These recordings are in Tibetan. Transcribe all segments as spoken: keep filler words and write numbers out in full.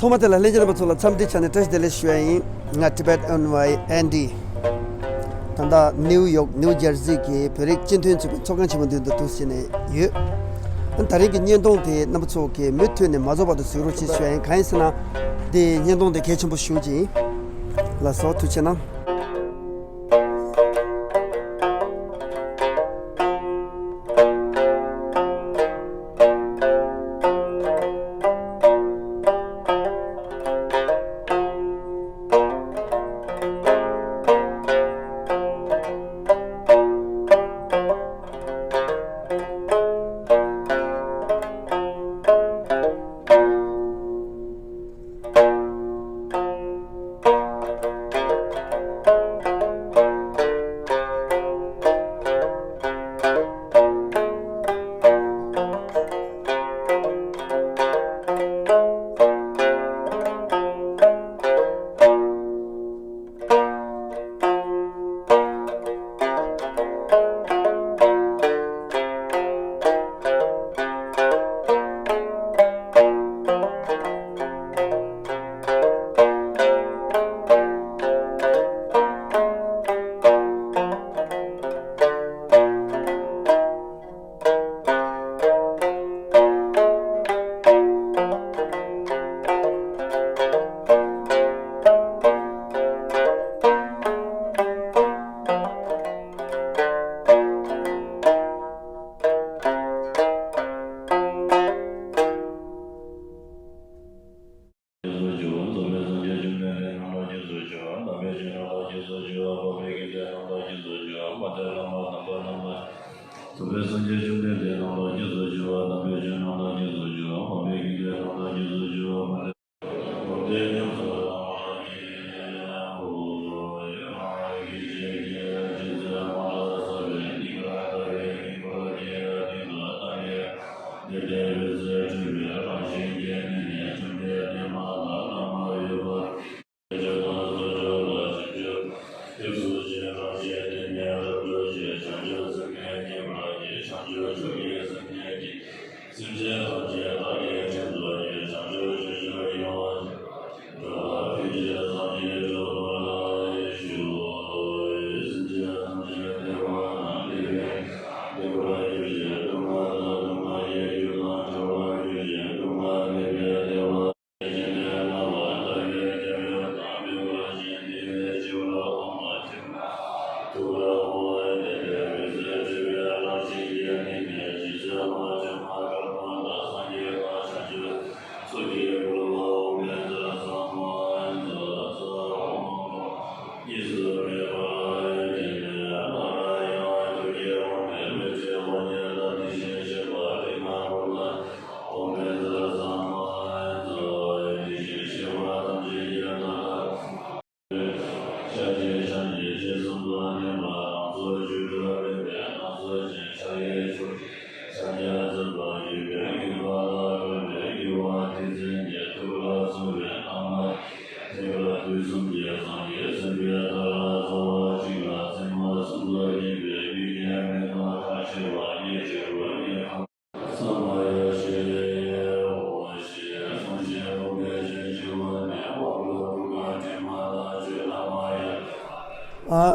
ཐོག་མ་དེ་ལ་ལྷན་རྒྱས་རྣམ་པ་ཚོ་ལ་འཚམས་འདྲི་བྱས་ནས་བཀྲ་ཤིས་བདེ་ལེགས་ཞུ་ཡ་ཡིན། ང་Tibet N Y N D། ད་ལྟ་ནིའུ་ཡོག་ནིའུ་ཇར་ཟི་གི་བོད་རིགས་སྤྱི་མཐུན་ཚོགས་པའི་ཚོགས་ཁང་ཆེན་མོ་མདུན་དུ་འདུག་བྱས་ནས་ཡོད། ད་རིང་གི་བརྙན་ཐུང་དེ་རྣམ་པ་ཚོ་གིས་མུ་མཐུད་ནས་མ་རྫོགས་བར་དུ་གཟིགས་རོགས་བྱེད་ཞུ་ཡ་ཡིན། གང་ཡིན་ཟེར་ན། འདི་བརྙན་ཐུང་དེ་གལ་ཆེན་པོ་ཞེ་པོ་ཅིག་ཡིན། ལགས་སོ། ཐུགས་རྗེ་གནང་།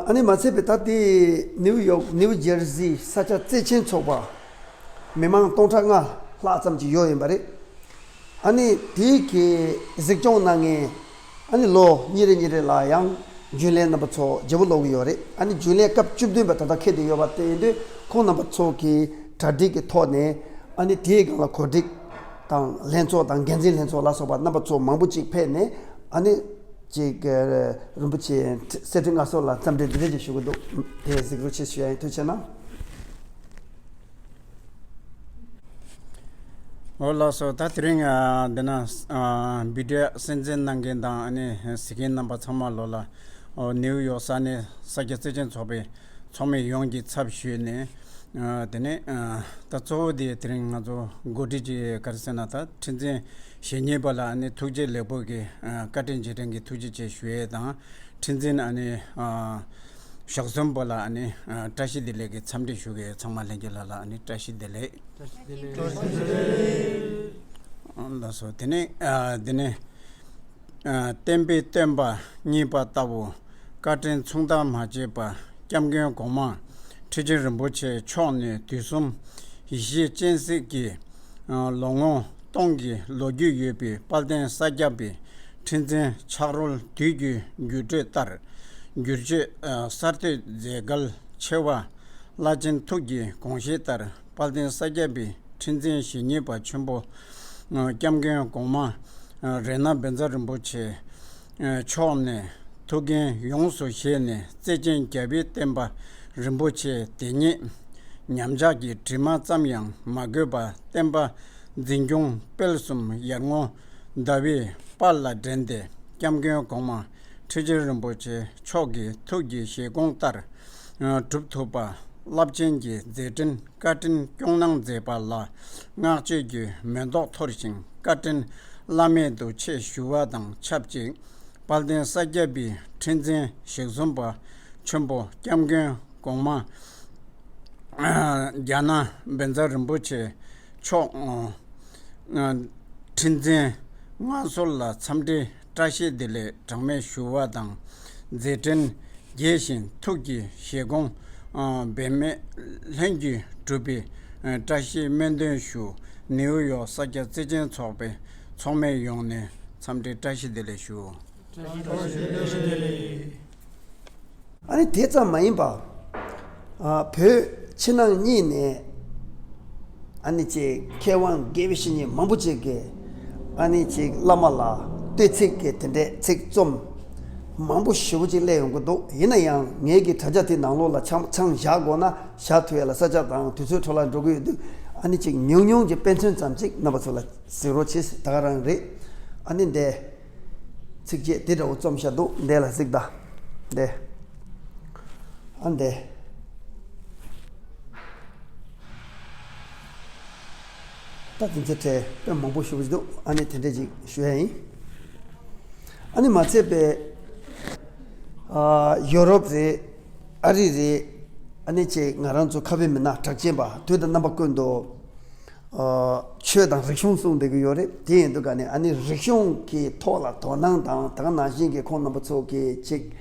ཨ་ནི་མ་ཚད་པའི་ད་ལྟའི་ནིའུ་ཡོག་ནིའུ་ཇར་ཟི་ས་སྐྱ་བརྩེ་ཆེན་ཚོགས་པ་མི་མང་སྟོང་ཕྲག་ལྔ་ལྷག་ཙམ་ཅིག་ཡོད་ཡིན་པ་རེད། ཨ་ནི་དེའི་གི་གཟིགས་སྐྱོང་གནང་མཁན་ཨ་ནི་ལོ་གཉིས་རེ་གཉིས་རེ་ལ་ཡང་རྒྱུན་ལས་རྣམ་པ་ཚོ་བརྗེ་པོ་ལོག་གི་ཡོད་རེད། ཨ་ནི་རྒྱུན་ལས་སྐབས་བཅུ་བདུན་པ་ད་ལྟ་འཁེལ་བསྡད་ཡོད་པ་དེ་ཡིན་དུས་ཁོང་རྣམ་པ་ཚོ་གི་གྲ་སྒྲིག་གི་ཐོག་ནས་ཨ་ནི་དེའི་སྒང་ལ་གོ་སྒྲིག་དང་ལྷན་ཚོགས་དང་འགན་འཛིན་ལྷན་ཚོགས་ལ་སོགས་པ་རྣམ་པ་ཚོ་མང་པོ་ཅིག་ཕེབས་ནས་ཨ་ནི་ཅིག་རིན་པོ་ཆེ་གསེར་ཕྲེང་མངའ་གསོལ་ལ་འཚམས་འདྲི་འདི་འདྲ་ཅིག་ཞུ་གི་འདུག་དེ་གཟིགས་རོགས་བྱེད་ཞུ་ཡ་ཡིན། ཐུགས་རྗེ་གནང་། འོ་ལགས་སོ། ད་དེ་རིང་ཨ་འདི་ན་ཨ་བི་ཌི་ཡོ་གསན་གཟིགས་གནང་མཁན་དང་ཨ་ནི་གཟིགས་མཁན་རྣམ་པ་ཚང་མ་ལོ་ལ་ཨོ་ནིའུ་ཡོག་ས་གནས་ས་སྐྱ་བརྩེ་ཆེན་ཚོགས་པའི་ཚོགས་མི་ཡོངས་ཀྱི་ཚབ་ཞུས་ནས་ཨ་དེ་ནས་ཨ་ད་གཙོ་བོ་དེ་དེ་རིང་ང་ཚོ་འགོ་ཁྲིད་ཀྱི་ག་རེ་ཟེར་ན་ད་ཁྲི་འཛིན་ཞེ་གཉིས་པ་ལ་ཨ་ནི་ཐུགས་རྗེ་ལེགས་འབུལ་གྱི་ཨ་བཀའ་དྲིན་རྗེས་དྲན་གྱི་ཐུགས་རྗེ་ཆེ་ཞུ་ཡས་དང་ཁྲི་འཛིན་ཨ་ནི་ཨ། ཞག་གསུམ་པ་ལ་ཨ་ནི་ཨ་བཀྲ་ཤིས་བདེ་ལེགས་ཀྱི་འཚམས་འདྲི་ཞུ་གི་ཡོད། ཚང་མ་ལྷན་རྒྱས་ལ་ལ་ཨ་ནི་བཀྲ་ཤིས་བདེ་ལེགས། བཀྲ་ཤིས་བདེ་ལེགས། ལགས་སོ། དེ་ནས་ཨ་དེ་ནས་ བསྟན་པའི་བསྟན་པ་རྙེད་པ་ལྟ་བུ་བཀའ་དྲིན་མཚུངས་ཟླ་མ་བྱས་པ་སྐྱབས་མགོན་གོང་མ་ཁྲི་ཆེན་རིན་པོ་ཆེ་མཆོག་ནས་དུས་གསུམ་ཡེ་ཤེས་སྤྱན་གཟིགས་ཀྱི་ལོ་ངོ་སྟོང་གི་ལོ་རྒྱུས་ཡོད་པའི་དཔལ་ལྡན་ས་སྐྱ་པའི་ཁྲི་འཛིན་ཕྱག་རོལ་དུས་ཀྱི་འགྱུར་འགྲོས་ལྟར་བསྒྱུར་བཅོས་གསར་གཏོད་མཛད་གལ་ཆེ་བ། བླ་ཆེན་ཐུགས་ཀྱི་དགོངས་བཞེད་ལྟར་དཔལ་ལྡན་ས་སྐྱ་པའི་ཁྲི་འཛིན་ཞེ་གཉིས་པ་ཆེན་པོ་སྐྱབས་མགོན་གོང་མ་རཏྣ་བཛྲ་རིན་པོ་ཆེ་མཆོག་ནས་ཐུགས་འགན་ཡོངས་སུ་བཞེས་ནས་བརྩེ་ཆེན་རྒྱལ་བའི་བསྟན་པ་རིན་པོ་ཆེ་དེ་ཉིད་ཉམས་ཆག་གི་དྲི་མ་ཙམ་ཡང་མ་གོས་པ་བསྟན་པ་འཛིན་སྐྱོང་སྤེལ་གསུམ་ཡར་ངོ་ཟླ་བའི་དཔལ་ལ་འགྲན་ཏེ་སྐྱབས་མགོན་གོང་མ་ཁྲི་ཆེན་རིན་པོ་ཆེ་མཆོག་གི་ཐུགས་ཀྱི་བཞེད་དགོངས་ལྟར་སྒྲུབ་ཐུབ་པ་རླབས་ཆེན་གྱི་མཛད་འཕྲིན་བཀའ་དྲིན་སྐྱོང་གནང་མཛད་པ་ལ་བསྔགས་བརྗོད་ཀྱི་མེ་ཏོག་འཐོར་ཞིང་བཀའ་དྲིན་བླ་མེད་དུ་ཆེ་ཞུ་བ་དང་ཆབས་ཅིག་དཔལ་ལྡན་ས་སྐྱ་པའི་ཁྲི་འཛིན་ཞེ་གསུམ་པ་ཆེན་པོ་སྐྱབས་མགོན་གོང་མ་རཏྣ་བཛྲ་རིན་པོ་ཆེ་མཆོག་ཁྲི་འཛིན་མངའ་གསོལ་ལ་འཚམས་འདྲི་བཀྲ་ཤིས་བདེ་ལེགས་གྲངས་མེད་ཞུ་བ་དང་། མཛད་འཕྲིན་རྒྱས་ཤིང་ཐུགས་ཀྱི་བཞེད་དགོངས་འབད་མེད་ལྷུན་གྱིས་གྲུབ་པའི་བཀྲ་ཤིས་སྨོན་འདུན་ཞུ། ནིའུ་ཡོག་ས་སྐྱ་བརྩེ་ཆེན་ཚོགས་པའི་ཚོགས་མི་ཡོངས་ནས་འཚམས་འདྲི་བཀྲ་ཤིས་བདེ་ལེགས་ཞུ། བཀྲ་ཤིས་བདེ་ལེགས། ཨ་ནི་དེ་ཙམ་མ་ཡིན་པ། ཨ། བོད་ཕྱི་ནང་གཉིས་ནས་ཨ་ནི་ཅིག་མཁས་དབང་དགེ་བའི་བཤེས་གཉེན་མང་པོ་ཅིག་གིས་ཨ་ནི་ཅིག་བླ་མ་ལ་བསྟོད་ཚིག་གི་དེ་འདྲའི་ཚིག་རྩོམ་མང་པོ་ཞེ་པོ་ཅིག་སླེབས་ཡོང་གི་འདུག་ཡིན་ན་ཡང་ངེད་ཀྱི་དྲ་རྒྱ་དེ་ནང་ལོགས་ལ་ཆང་ཆང་བཞག་དགོས་ན་བཞག་ཐུབ་ཡ་ལ་ས་ཆ་དང་དུས་ཚོད་འཕྲོ་བརླག་འགྲོ་གི་ཡོད་དུས། ཨ་ནི་ཅིག་ཉུང་ཉུང་གི་དཔེ་མཚོན་ཙམ་ཅིག་རྣམ་པ་ཚོ་ལ་གཟིགས་རོགས་བྱེད། ད་ག་རང་རེད། ཨ་ནི་འདི། ཚིགས་བཅད་དེ་འདྲ་བོ་རྩོམ་བཞག་འདུག་འདི་ལ་གཟིགས་དང་། འདི། ཨ་འདི། ད་དེ་ཚོ་དེ་དཔེ་མང་པོ་ཞུ་གི་འདུག་ཨ་ནི་དེ་འདྲ་ཅིག་ཞུ་ཡ་ཡིན། ཨ་ནི་མ་ཚད་པའི། ཨ། ཡོ་རོབ་རེད། ཨ་རི་རེད། ཨ་ནི་ཅིག་ང་རང་ཚོ་ཁ་བའི་མི་སྣ་གྲགས་ཅན་པ་དུས་དང་རྣམ་པ་ཀུན་ཏུ། ཨ། ཆོས་དང་རིག་གཞུང་གསུངས་བསྡད་ཀྱི་ཡོད་རེད། དེ་ཡིན་དུས་ག་ནས་ཨ་ནི་རིག་གཞུང་གི་ཐོག་ལ་དོ་སྣང་དང་ད་ག་ནང་བཞིན་གྱི་ཁོང་རྣམ་པ་ཚོ་གི་ཅིག་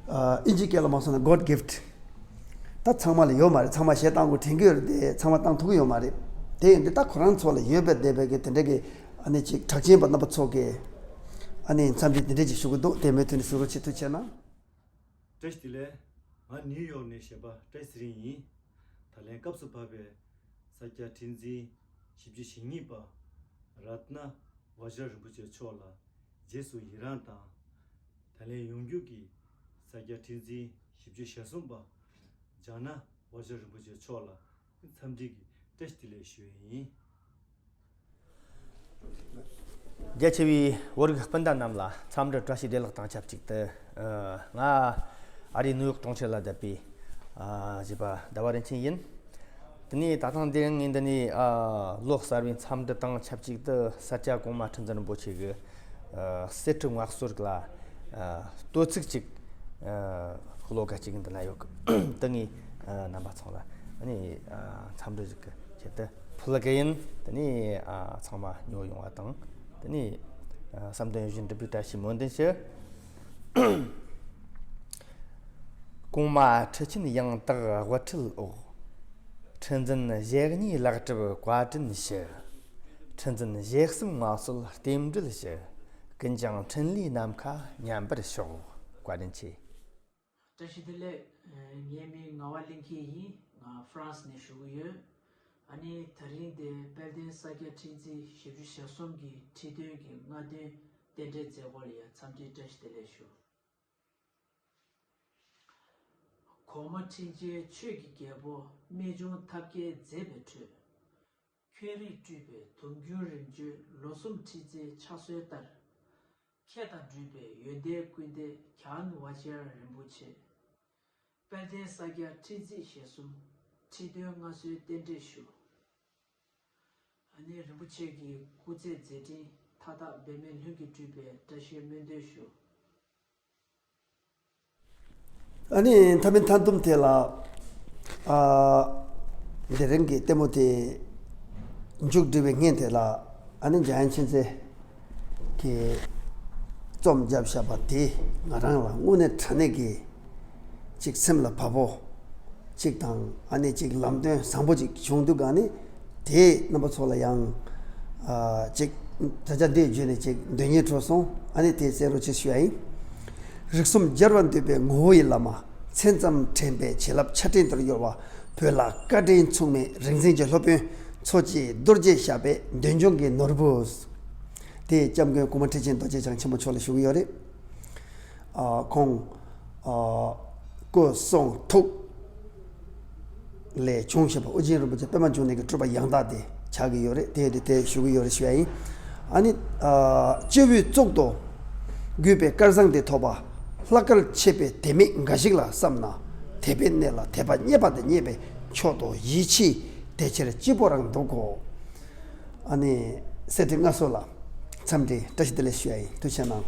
ཨ། ཨིན་ཇི་སྐད་ལ་མ་སོང་ན་God gift། ད་ཚང་མ་ལ་ཡོད་མ་རེད། ཚང་མ་གཞས་བཏང་དགོས་དྲན་གྱི་ཡོད་རེད་དེ་ཚང་མ་བཏང་ཐུབ་ཀྱི་ཡོད་མ་རེད། དེ་ཡིན་དུས་ད་ཁོ་རང་ཚོ་ལ་ཡོད་པའི་བསྡད་པའི་གི་དེ་འདྲ་གི་ཨ་ནི་ཅིག་གྲགས་ཅན་པ་རྣམ་པ་ཚོ་གི་ཨ་ནི་འཚམས་འདྲི་དེ་འདྲ་ཅིག་ཞུ་གི་འདུག་དེ་མུ་མཐུད་ནས་གཟིགས་རོགས་བྱེད། ཐུགས་རྗེ་གནང་། བཀྲ་ཤིས་བདེ་ལེགས། ང་ནིའུ་ཡོག་ནས་གཞས་པ་བཀྲ་ཤིས་ཚེ་རིང་ཡིན། ད་ལན་སྐབས་སུ་བབས་པའི་ས་སྐྱ་ཁྲི་འཛིན་བཞི་བཅུ་ཞེ་གཉིས་པ་རཏྣ་བཛྲ་རིན་པོ་ཆེ་མཆོག་ལ་རྗེས་སུ་ཡི་རང་དང་། ད་ལན་ཡོང་རྒྱུ་གི་ས་སྐྱ་ཁྲི་འཛིན་བཞི་བཅུ་ཞེ་གསུམ་པ་ཛྙཱ་ན་བཛྲ་རིན་པོ་ཆེ་མཆོག་ལ་འཚམས་འདྲི་གི་བཀྲ་ཤིས་བདེ་ལེགས་ཞུ་ཡས་ཡིན། རྒྱ་ཆེ་བའི་བོད་རིགས་སྤུན་ཟླ་རྣམས་ལ་འཚམས་འདྲི་བཀྲ་ཤིས་བདེ་ལེགས་དང་ཆབས་ཅིག་ཏུ། ཨ། ང་ཨ་རིའི་ནིའུ་ཡོག་གྲོང་ཁྱེར་ལ་བསྡད་པའི། ཨ། གཞས་པ་ཟླ་བ་རིན་ཆེན་ཡིན། དེ་ནས་ད་ཐེངས་འདིར་ངས་འདི་ནས། ཨ། ལོ་གསར་བའི་འཚམས་འདྲི་དང་ཆབས་ཅིག་ཏུ་ས་སྐྱ་གོང་མ་ཁྲི་འཛིན་རིན་པོ་ཆེ་གི། ཨ། གསེར་ཁྲི་མངའ་གསོལ་ལ། ཨ། བསྟོད་ཚིག་ཅིག་ཨ། ཤོ་ལོ་ཀ་ཅིག་འདི་ན་ཡོད་གི། དེ་ངས། ཨ། རྣམ་པ་ཚང་ལ་ཨ་ནི། ཨ། འཚམས་འདྲི་ཞུ་གི་ཆེད་དུ་ཕུལ་གི་ཡིན། དེ་ནས། ཨ། ཚང་མ་ཉོ་ཡོང་བ་དང་། དེ་ནས། ཨ། བསམ་དོན་ཡིད་བཞིན་འགྲུབ་པའི་བཀྲ་ཤིས་སྨོན་འདུན་ཞུ། གོང་མ་ཁྲི་ཆེན་ཡང་དག་དབུ་ཁྲིད་འོག་ཁྲི་འཛིན་ཞེ་གཉིས་ལག་གྲུབ་བཀའ་དྲིན་ཞུ། ཁྲི་འཛིན་ཞེ་གསུམ་མངའ་གསོལ་རྟེན་འབྲེལ་ཞུ། ཀུན་ཀྱང་འཕྲིན་ལས་ནམ་མཁའ་མཉམ་པར་ཤོག་བཀའ་དྲིན་ཆེ། བཀྲ་ཤིས་བདེ་ལེགས། ངའི་མིང་ངག་དབང་གླིང་སྐྱིད་ཡིན། ང་ཧྥ་རན་སི་ནས་ཞུ་གི་ཡོད། ཨ་ནི་དེ་རིང་འདི་དཔལ་ལྡན་ས་སྐྱ་ཁྲི་འཛིན་བཞི་བཅུ་ཞེ་གསུམ་གྱི་ཁྲི་སྟོན་གྱི་སྔ་སྟོན་རྟེན་འབྲེལ་མཛད་སྒོ་ལ་ཡང་འཚམས་འདྲི་བཀྲ་ཤིས་བདེ་ལེགས་ཞུ། གོང་མ་ཁྲི་ཆེན་ཆོས་ཀྱི་རྒྱལ་པོ་རྨད་བྱུང་ཐབས་མཁས་མཛད་པའི་ཁྲོད། ཁྱོད་རིག་སྤྲུལ་པའི་དུང་འགྱུར་རིམ་བྱོན་ལོ་གསུམ་ཁྲི་རྩེའི་ཕྱག་སྲོལ་ལྟར། མཁས་དང་གྲུབ་པའི་ཡོན་ཏན་ཀུན་ལྡན་ཛྙཱ་ན་བཛྲ་རིན་པོ་ཆེ། དཔལ་ལྡན་ས་སྐྱ་ཁྲི་འཛིན་ཞེ་གསུམ་ཁྲི་སྟོན་མངའ་གསོལ་རྟེན་འབྲེལ་ཞུ། ཨ་ནི་རིན་པོ་ཆེ་གི་སྐུ་ཚེ་མཛད་འཕྲིན་མཐའ་དག་འབད་མེད་ལྷུན་གྱིས་གྲུབ་པའི་བཀྲ་ཤིས་སྨོན་འདུན་ཞུ། ཨ་ནི་མཐའ་མའི་མཐའ་སྡོམ་དེ་ལ། ཨ། དེ་རིང་གི་ལྟད་མོ་དེ་མཇུག་སྒྲིལ་བའི་སྔོན་དེ་ལ། ཨ་ནི་འཇམ་དབྱངས་མཁྱེན་བརྩེ་གིས་ རྩོམ་བརྒྱབ་བཞག་པ་དེ་ང་རང་ལ་དངོས་གནས་དྲང་གནས་ཀྱི་ཅིག་སེམས་ལ་བབ་པོ་ཅིག་དང་། ཨ་ནི་ཅིག་ལམ་སྟོན་བཟང་པོ་ཅིག་བྱུང་འདུག་ག་ནི། དེས་རྣམ་པ་ཚོ་ལ་ཡང་ཨ་ཅིག་དྲ་རྒྱ་འདི་བརྒྱུད་ནས་ཅིག་འདོན་སྙིང་བྲོ་སོང་། ཨ་ནི་དེ་གསན་རོགས་ཅེས་ཞུ་ཡ་ཡིན། རིགས་གསུམ་རྒྱལ་བ་འདུས་པའི་ངོ་བོ་ཡི་བླ་མ། མཚན་ཙམ་དྲན་པས་བྱིན་རླབས་ཆར་སྤྲིན་ལྟར་གཡོ་བ། བོད་ལ་བཀའ་དྲིན་མཚུངས་མེད་རིག་འཛིན་གྱི་སློབ་དཔོན། མཚོ་སྐྱེས་རྡོ་རྗེས་བཞག་པའི་འདོད་འཇོ་གི་ནོར་བུ། དེ་སྐྱབས་མགོན་གོང་མ་ཁྲི་ཆེན་རྡོ་རྗེ་འཆང་ཆེན་པོ་མཆོག་ལ་ཞུ་གི་ཡོད་རེད། ཨ་ཁོང་ཨ་སྐུ་གསུང་ཐུགས་ལས་བྱུང་ཞེས་པ་ཨོ་རྒྱན་རིན་པོ་ཆེ་པད་མ་འབྱུང་གནས་ཀྱི་སྤྲུལ་པ་ཡང་དག་དེ་ཆགས་ཀྱི་ཡོད་རེད། དེ་དེ་དེ་ཞུ་གི་ཡོད་རེད་ཞུ་ཡ་ཡིན། ཨ་ནི་ཨ་སྤྱི་བོའི་གཙུག་ཏུ་གུས་པའི་སྐལ་བཟང་དེ་ཐོབ་པ། ལྷག་དཀར་ཆེ་བའི་དད་མེད་འགའ་ཞིག་ལ་བསམ་ན། དད་པའི་གནས་ལ་དད་པ་རྙེད་པ་དེ་རྙེད་པའི་མཆོག་ཏུ་ཡིད་ཆེས་དེ་ཕྱིར་སྐྱིད་པོ་རང་འདུག་གོ། ཨ་ནི་གསེར་ཁྲི་མངའ་གསོལ་ལ་འཚམས་འདྲི་བཀྲ་ཤིས་བདེ་ལེགས་ཞུ་ཡ་ཡིན། ཐུགས་རྗེ་གནང་།